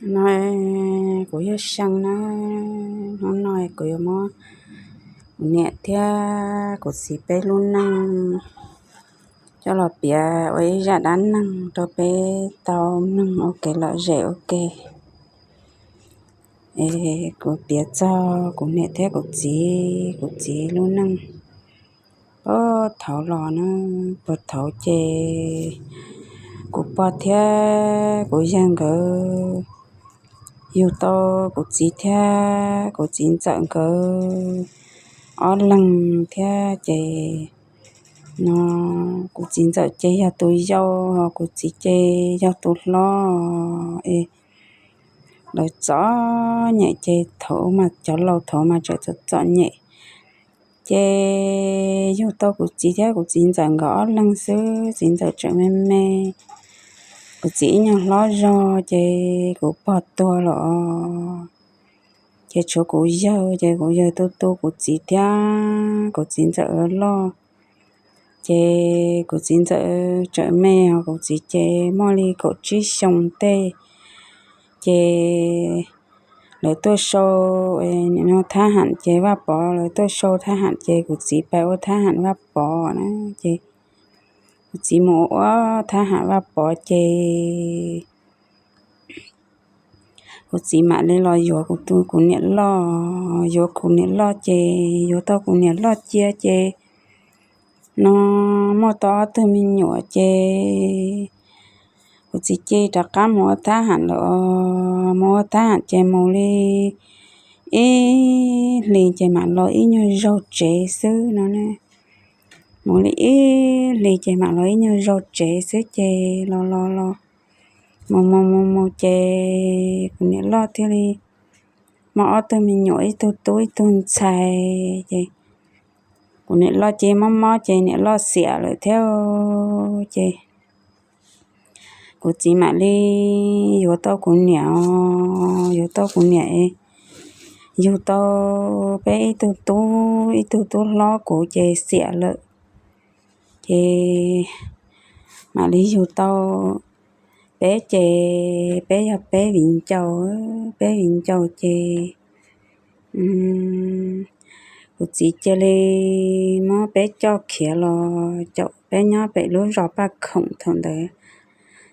No kuv yog See na. Hnub no kuv yuav muab kuv niam thiab kuv txiv peb lub neej coj los piav ua ib zaj dab neeg rau peb tau mloog ua kev lom zem ua ke. Es kuv piav txog kuv niam thiab kuv txiv, kuv txiv lub neej puag thaum ub los na. Puag thaum ub ces kuv pog thiab kuv yawg nkawd yug tau kuv txiv thiab kuv txiv ntxawm nkawd ob leeg thiab ces no kuv txiv ntxawm ces yog tus yau, kuv txiv ces yog tus hlob. Es lawv txom nyem ces thaum ub mas cov laus thaum ub mas tseem txom txom nyem. Ces yug tau kuv txiv thiab kuv txiv ntxawm nkawd ob leeg xwb, txiv ntxawm tseem me me, kuv txiv ib nyuag hlob zog ces kuv pog tuag lawm. Ces tshuav kuv yawg, ces kuv yawg tu tu kuv txiv thiab kuv txiv ntxawm loj. Ces kuv txiv ntxawm tseem me, kuv txiv ces muaj li kaum tsib xyoos tej. Ces lawv tuaj sau, nim no thab ham ces Vaj Pov, lawv tuaj sau thab ham ces kuv txiv pais ua thab ham Vaj Pov na. Ces kuv txiv mus ua thab ham Vaj Pov ces kuv txiv mam li los yuav kuv tus, kuv niam loj. Yuav kuv niam loj ces yuav tau kuv niam loj cia ces no muaj tau ob tug me nyuam ces kuv txiv cia li rov qab mus ua thab ham lawm. Mus ua thab ham ces mus li ib hlis ces mam los ib nyuag zaug tsev xwb no. Mus li ib hlis ces mam los ib nyuag zaug tsev xwb ces los los los mus mus mus mus ces kuv niam loj thiaj li muaj ob tug me nyuam, ib tug tub ib tug ntxhais ces kuv niam loj ces mob mob ces niam loj xiam lawm thiab ces kuv txiv mam li yuav tau kuv niam, yuav tau kuv niam, yug tau peb ib tug tub, ib tug tub hlob kuv ces xiam lawm. Ces mam li yug tau peb ces peb yog peb viv ncaus, peb viv ncaus ces kuv txiv cia li muab peb coj khiav los caum peb nyob pem lub zos Paj Khoom thaum ntawd.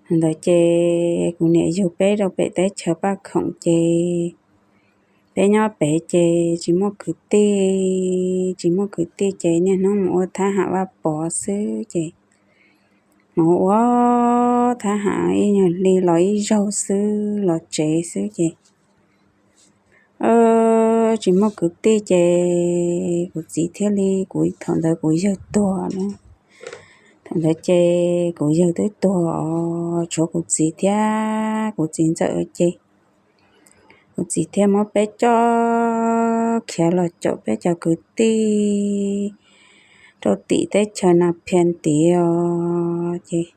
Thaum ntawd ces kuv niam yug peb rau pem teb chaws Paj Khoom ces peb nyob pem ces tsis muaj kwv tij, tsis muaj kwv tij ces niaj hnub mus ua thab ham Vaj Pov xwb ces mus ua thab ham ib nyuag hli los ib zaug xwb los tsev xwb ces tsis muaj kwv tij ces kuv txiv thiaj li, kuv thaum ntawd kuv yawg tuag na. Thaum ntawd ces kuv yawg twb tuag, tshuav kuv txiv thiab kuv txiv ntxawm ces kuv txiv thiaj muab peb coj khiav los caum peb cov kwv tij rau tim teb chaws Nas Phias tid os. Ces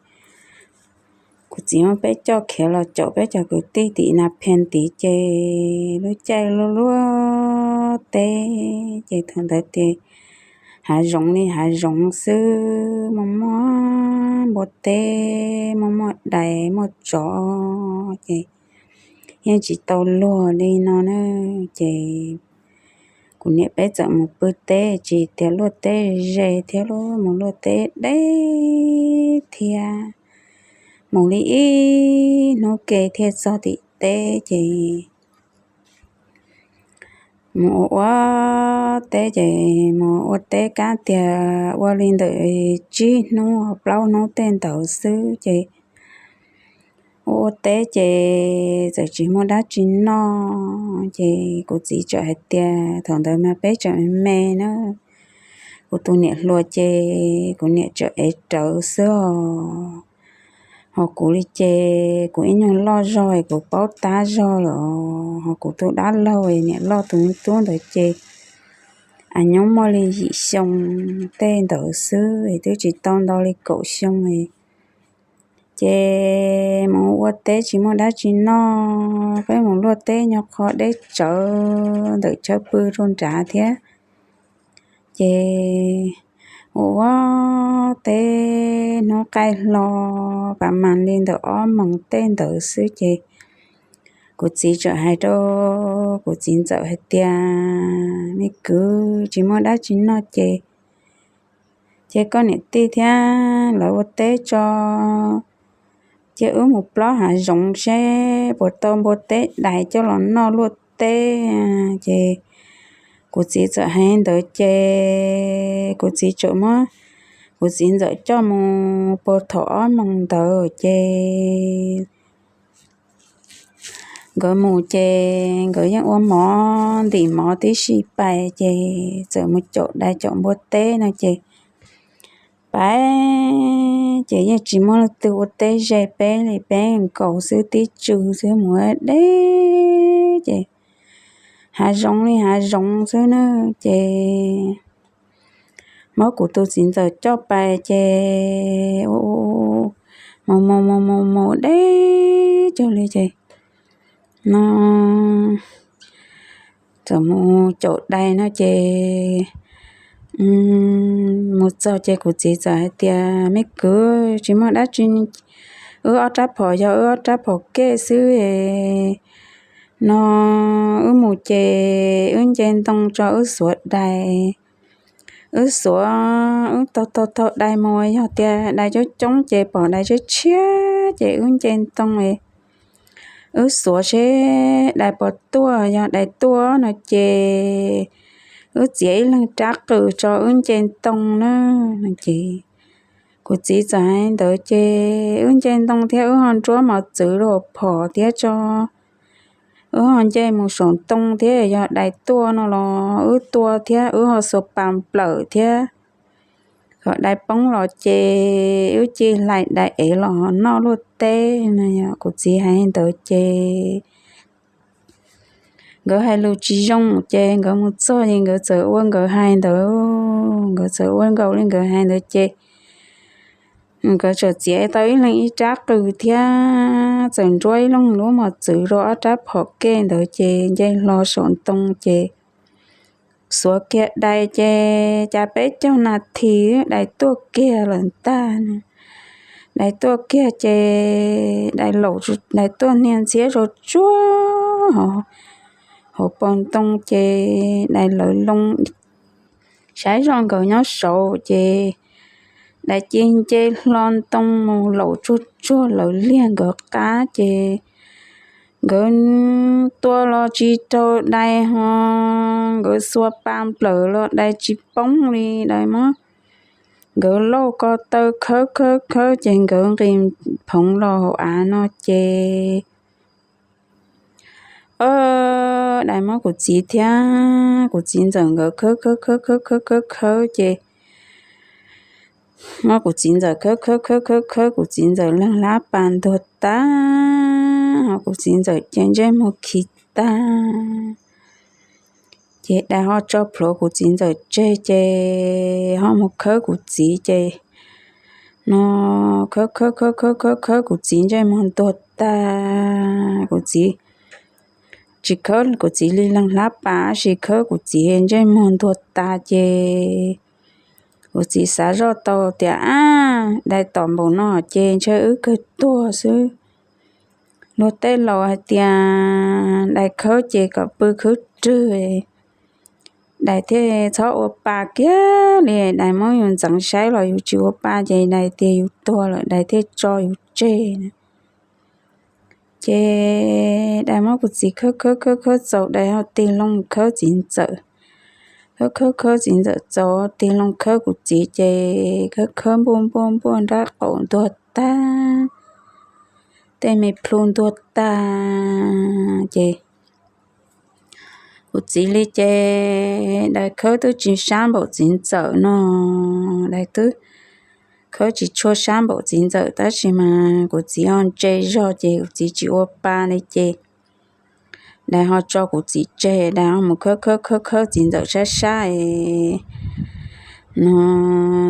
kuv txiv muab peb coj khiav los caum peb cov kwv tij tim Nas Phias tid ces lub caij lub luaj teb ces thaum ntawd ces hav zoov li hav zoov xwb, muaj muaj npua teb, muaj muaj dais muaj tsov ces yeej tsis tau luag li no na. Ces kuv niam peb txawm mus pw teb, tsis tias luaj teb ze thiab, mus luaj teb deb thiab, mus li ib hnub ke thiaj txog tim teb ces mus ua ua teb ces mus ua teb kab tias ua li ntawm tsib hnub plaub hnub tej ntawd xwb ces ua ua teb ces txawm tsis muaj dab tsi noj ces kuv txiv txawm hais tias, thaum ntawd mas peb tseem me na, kuv tus niam hluas ces kuv niam tseem ev rawv xwb os. Ho kuv li ces kuv ib nyuag loj zog es kuv paub tab zog lawm, ho kuv tus dab laug niam loj tus tub ntawd ces a nyob muaj li yim xyoo tej ntawd xwb es twb tsis tau ntau li kaum xyoo. Ces mus ua teb tsis muaj dab tsi noj, peb mus luaj teb nyob qhov deb tsawv ntawm chaw pw rau nrad thiab. Ces ua ua teb hnub qaij hlo pas mas li ntawm ob moos tej ntawd xwb ces Kuv txiv txawm hais rau kuv txiv ntxawm hais tias, Me kwv, tsis muaj dab tsi noj ces, ces koj niam tij thiab lawv ua teb tso, ces wb mus plob hav zoov seb puas tau npua teb dais coj los noj luaj teb. Ces kuv txiv txawm hais ntawd ces kuv txiv txawm muab kuv txiv ntxawm coj mus puag thaum ob moos ntawd ces nkawd mus ces nkawd yeej ua mov ntim mov tib si pais ces txawm mus caum dais caum npua teb no ces pais ces yeej tsis muaj leej twg ua teb ze peb li, peb nkaus xwb tib tsw xwb mus deb ces hav zoov li hav zoov xwb na. Ces muab kuv tus txiv ntxawm coj pais ces mus mus mus mus mus deb cuag li ces no txawm mus caum dais no ces mus txog ces kuv txiv txawm hais tias, Me kwv, tsis muaj dab tsi, wb ob rab phom yog wb ob rab phom kej xwb no, wb mus ces wb nce ntoo tso wb xuav dais, wb xuav, wb taug taug taug dais mus, yog tias dais coob coob ces pom dais tshiab tshiab ces wb nce ntoo wb xuav seb dais puas tuaj, yog dais tuaj no ces wb txiav ib leeg rab qws tso wb nce ntoo na. No ces kuv txiv txawm hais ntawd ces wb nce ntoo thiab wb ho nruab mos txwv rau phom thiab tso, wb ho nce mus saum ntoo thiab yog dais tuaj no los wb tua thiab wb ho xuas pas nplawm thiab kom dais poob los ces wb cia hlais dais ev los noj luaj teb no. Kuv txiv hais ntawd ces nkawd hais lus tsis zoo ces nkawd mus txog ces nkawd txawm ua nkawd hais ntawd, nkawd txawm ua nkaus li nkawd hais ntawd ces nkawd txawm txiav tau ib leeg ib rab qws thiab txawm nruab ib leeg lub mos txwv rau ob rab phom kej ntawd ces nce hlo saum ntoo ces xuav kiag dais ces cas peb caug nas this dais tuaj kiag lawm ntag. Dais tuaj kiag ces dais laum, dais tuaj hnia ntxhiab rau tsuag hauv paus ntoo ces dais lawv loo saib zoj nkawd nyob saud ces dais ci nce hlo ntoo mus laum tsuag tsuag lawv liag nkawd qab ces nkawd tua los tsis raug dais ho nkawd xuas pas nplawm los dais tsis poob li. Dais muab nkawd lauj ko taw khawb khawb khawb ces nkawd nqis phoov los hauv av no ces dais muab kuv txiv thiab kuv txiv ntxawm nkawd khawb khawb khawb khawb khawb khawb khawb ces muab kuv txiv ntxawm khawb khawb khawb khawb khawb kuv txiv ntxawm leeg hlab pas ntuag tag ho kuv txiv ntxawm ces ntsej muag khi tag ces dais ho tso plhuav kuv txiv ntxawm tseg ces ho mus khawb kuv txiv ces no khawb khawb khawb khawb khawb khawb kuv txiv ntsej muag ntuag tag. Kuv txiv tsis khawb kuv txiv li leeg hlab pas tab sis khawb kuv txiv ntsej muag ntuag tas ces kuv txiv xav zoj tau tias, Ab, dais tom npaum no ces ntshe wb kawg tuag xwb. Luag tej laus hais tias dais khawb ces kom pw khwb rwg, dais thiaj txhob ua pa kiag li. Dais muab yus ntxeev saib los yus tsis ua pa ces dais tias yus tuag lawm dais thiaj tso yus tseg. Ces dais muab kuv txiv khawb khawb khawb khawb txaus dais ho tig loo khawb txiv ntxawm. Khawb khawb khawb txiv ntxawm txaus tig loo khawb kuv txiv ces khawb khawb npuaj npuaj npuaj nrab qaum ntuag tag, tej me plhu ntuag tag ces kuv txiv li ces dais khawb twb tsis sab npaum txiv ntxawm no, dais twb khawb tsis tshua sab npaum txiv ntxawm tab sis mas kuv txiv ho ntse zog ces kuv txiv tsis ua pa li ces dais ho tso kuv txiv tseg, dais ho mus khawb khawb khawb khawb txiv ntxawm sab sab no.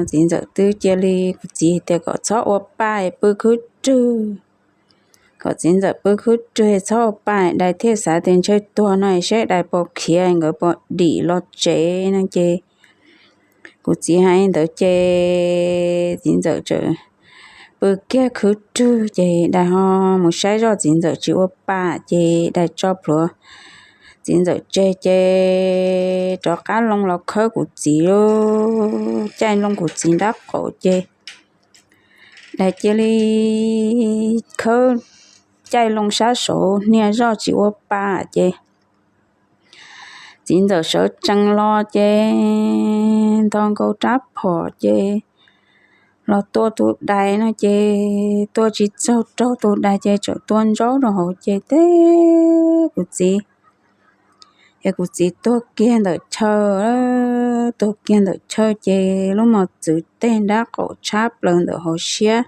Txiv ntxawm twb cia li, kuv txiv tias kom txhob ua pa, pw khwb rwg, kom txiv ntxawm pw khwb rwg txhob ua pa, dais thiaj xav tias ntshe tuag no saib dais puas khiav nkawd puas dim los tsev no ces kuv txiv hais ntawd ces txiv ntxawm txawm pw kiag khwb rwg ces dais ho mus saib zoj txiv ntxawm tsis ua pa ces dais tso plhuav txiv ntxawm tseg ces rov qab loo los khawb kuv txiv lub caij loo kuv txiv nrab qaum ces dais cia li khawb caij loo sab saud hnia zoj tsis ua pa ces txiv ntxawm sawv tsees los ces nto nkaus rab phom ces los tua tus dais no ces tua tsis txog raug tus dais ces tseem tua ntsaub rau hauv ces teb kuv txiv es kuv txiv tuag kiag ntawm chaw, tuag kiag ntawm chaw ces lub mos txwv teg nrab qaum tshab plaws ntawm hauv siab.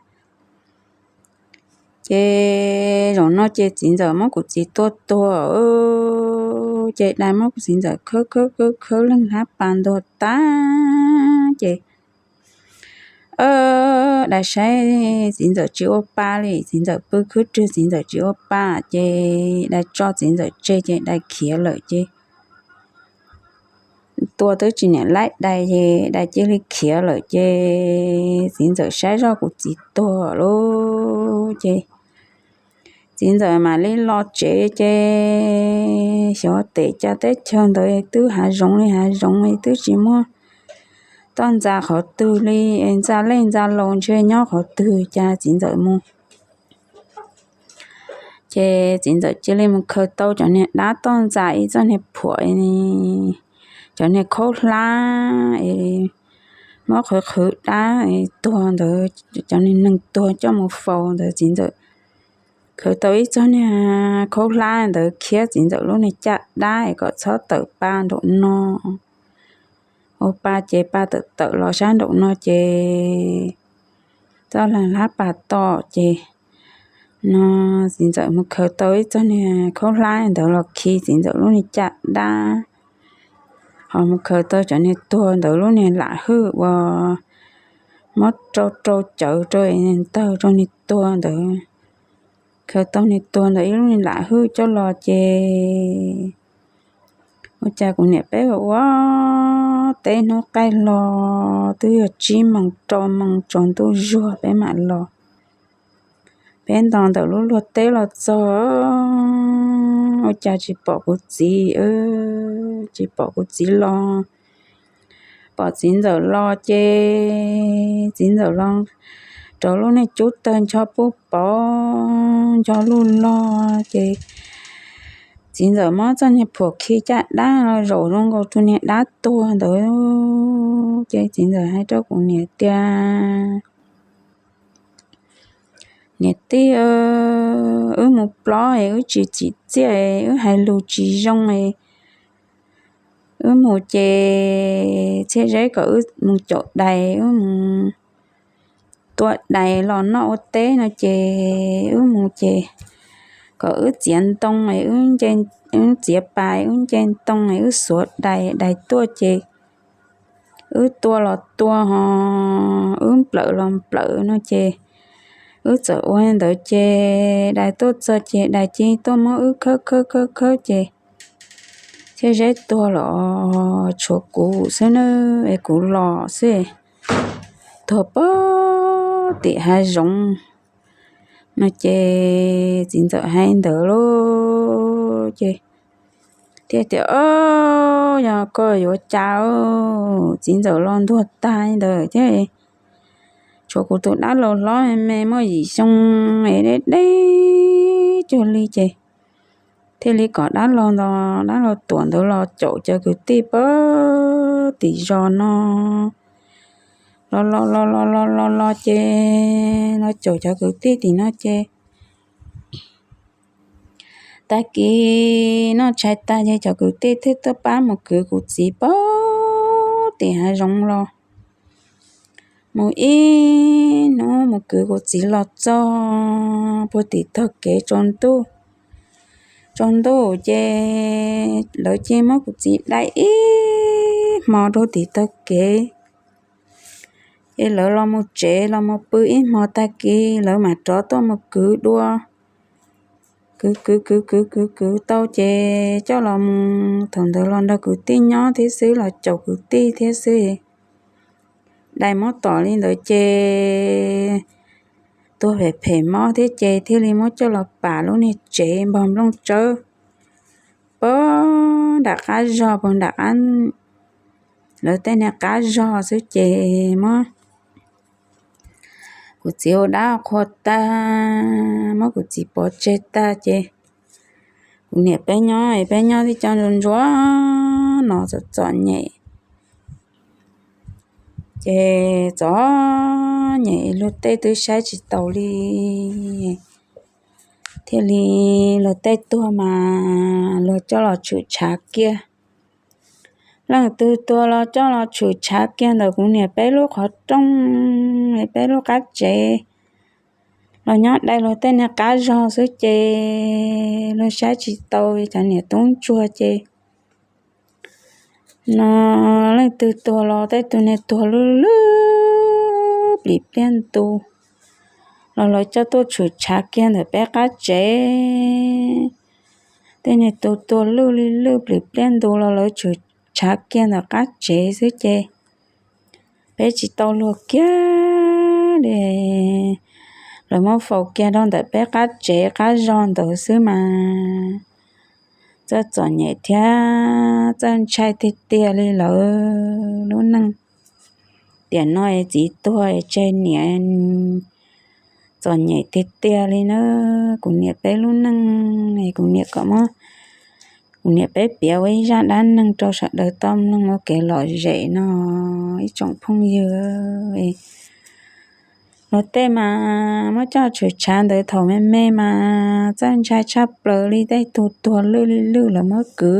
Ces zaum no ces txiv ntxawm muab kuv txiv tua tuag, ces dais muab kuv txiv ntxawm khawb khawb khawb khawb leej hlab pas ntuag tag ces dais saib txiv ntxawm tsis ua pa li, txiv ntxawm pw khwb rwg txiv ntxawm tsis ua pa ces dais tso txiv ntxawm tseg ces dais khiav lawm ces tua twb tsis niam laib dais ces dais cia li khiav lawm ces txiv ntxawm saib zoj kuv txiv tuag lawm ces txiv ntxawm mam li los tsev ces xyov tes cas teb chaws ntawd twb hav zoov li hav zoov twb tsis muaj toj ntxas qhov twg li, ntxa lej ntxa laus ntshe nyob qhov twg cas txiv ntxawm mus ces txiv ntxawm cia li mus khaws tau cov niag dab toj ntxas ib txoj niag phuam, cov niag khaub hlab es muab qhwv qhwv dab tuag ntawd, cov niag neeg tuag coj mus faus ntawd txiv ntxawm khaws tau ib txoj niag khaub hlab ntawd khiab txiv ntxawm lub niag caj dab es kom txhob tawm pa nraum no. Ua pa ces pa tawm tawm los sab nraum no ces txoj leeg hlab pas tom ces no txiv ntxawm mus khaws tau ib txoj niag khaub hlab ntawd los khi txiv ntxawm lub niag caj dab, ho mus khaws tau cov niag tuag ntawd lub niag lam hwj uas muab rau rau cawv rau ntawg rau niag tuag ntawd, khaws tau niag tuag ntawd ib lub niag lam hwj coj los ces ua cas kuv niam peb ua ua teb hnub qaij los twb yog tsib moos rau moos tsaus ntuj zuag peb mam los. Peb nto ntawm lub luag teb los txog ua cas tsis pom kuv txiv, tsis pom kuv txiv los, pom txiv ntxawm los ces txiv ntxawm los rau lub niag cub tawg ncho puj pov ncho luj log ces txiv ntxawm muab txoj niag phuam khi caj dab los zaum zoo nkaus tus niag dab tuag ntawd ces txiv ntxawm hais rau kuv niam tias, niam tij, wb mus plob es wb tsis tsim txiaj, wb hais lus tsis zoo, wb mus ces txhiaj zeb kom wb mus caum dais, wb mus tua dais los noj ua teb no ces wb mus ces kom wb txiav ntoo, wb txiav pas, wb nce ntoo, wb xuav dais, dais tuaj ces wb tua los tua ho wb nplawm los nplawm no ces wb txawm ua ntawd ces dais tuaj txog ces dais cia tuaj muab wb khawb khawb khawb khawb ces txhiaj zeb tuag los tshuav kuv xwb na, es kuv los xwb, tuag pag tim hav zoov no ces txiv ntxawm hais ntawd lauj ces thiaj tias, Ob, yog koj yuav cas, txiv ntxawm los ntuag tag ntawd thiab, tshuav kuv tus dab laug hlob me muaj yim xyoo es deb deb cuag li ces thiaj li kom dab laug ntawd, dab laug tuam ntawd los caum cov kwv tij pag tim zos no los los los los los los los ces los caum cov kwv tij tim no ces tag kis noj tshais tag ces cov kwv tij thiaj tuaj pab mus kwv kuv txiv pag tim hav zoov los. Mus ib hnub mus kwv kuv txiv los txog puag tim tog kev tsaus ntuj, tsaus ntuj ces lawv cia muab kuv txiv dai ib hmo rau tim tog kev. Ces lawv los mus tsev los mus pw ib hmo tag kis lawv mam rov tuaj mus kwv dua. Kwv kwv kwv kwv kwv kwv tau ces coj los mus, thaum ntawd los nrog kwv tij nyob thiab xwb, los caum kwv tij thiab xwb. Dais muab tom li ntawd ces tuag phem phem mob thiab ces thiaj li muab coj los pam lub niag tsev npog nplooj tsawb puag nram qab zog, puag nram qab, lawv tej niag qab zog xwb ces muab kuv txiv ua dab qhua tag, muab kuv txiv pov tseg tag ces kuv niam peb nyob, peb nyob tib co ntsuag ntsuag no txom txom nyem. Ces txom nyem luag tej twb saib tsis taus li, thiaj li luag tej tuag mas luag coj los tshwm tshav kiag. Leej twg tuag los coj los tshwm tshav kiag ntawm kuv niam peb lub qhov rooj, peb lub qab tsev, los nyob dai luag tej niag qab zog xwb ces luag saib tsis tau cov niam tub ntsuag ces no leej twg tuag los tej tug niag tuag lwj lwj plim pliaj ntu los lawv coj tuaj tshwm tshav kiag ntawm peb qab tsev. Tej niag tug tuag lwj li lwj plim pliaj ntu los lawv tshwm tshav kiag ntawm qab tsev xwb ces peb tsis tau luag kiag li. Lawv muab faus kiag rau ntawm peb qab tsev qab zog ntawd xwb mas txawj txom nyem thiab txawj ntshai tiag tiag li lawv lub neej. Tiam no es txiv tuag es tseg niam, txom nyem tiag tiag li na. Kuv niam peb lub neej es kuv niam kom muab kuv niam peb piav ua ib zaj dab neeg rau sawv daws tau mloog ua kev lom zem no ib tsoom phooj ywg. Luag tej mas muab coj tshwm tshav ntawd thaum me me mas txawj ntshai tshaj plaws li, tej tug tuag lwj li lwj lawv muab kwv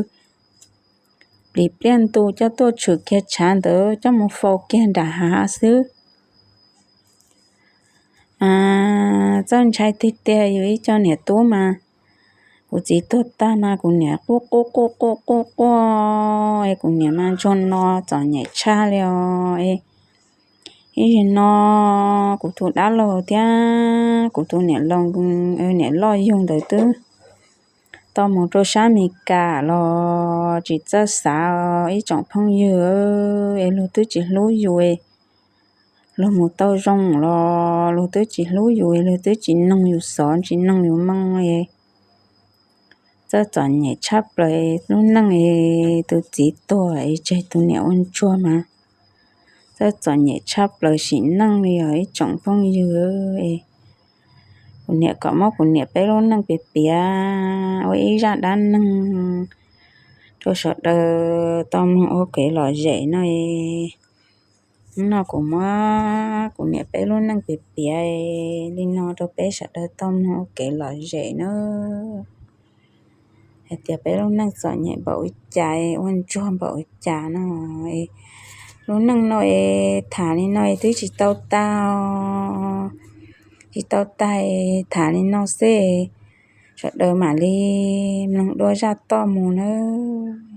plim pliaj ntu coj tuaj tshwm kiag tshav ntawd coj mus faus kiag nram hav xwb. Mas txawj ntshai tiag tiag, yus ib co niam tub mas kuv txiv tuag tag mas kuv niam quaj quaj quaj quaj quaj quaj es kuv niam mas ntsuag no txom nyem tshaj li os. Ib zaug no kuv tus dab laug thiab kuv tus niam laus, niam loj yug ntawd twb tau mus rau sab Mes Kas los tsis txawj xav ib tsoom phooj ywg, es luag twb tsis hlub yus, luag mus tau zoo los luag twb tsis hlub yus, luag twb tsis noog yus xov tsis noog yus moo. Txawj txom nyem tshaj plaws lub neej, tus txiv tuag es tseg tus niam ua ntsuag mas txawj txom nyem tshaj plaws sim neej li os ib tsoom phooj ywg. Kuv niam kom muab kuv niam peb lub neej piav piav ua ib zaj dab neeg rau sawv daws tau mloog ua kev lom zem no. Hnub no kuv muab kuv niam peb lub neej piav piav li no rau peb sawv daws tau mloog ua kev lom zem na. Hais tias peb lub neej txom nyem npaum li cas, ua ntsuag npaum li cas no. Lub neej no es tham li no es twb tsis tau tag, tsis tau tag, tham li no xwb, sawv daws mam li mloog dua zaj toj mus nawb.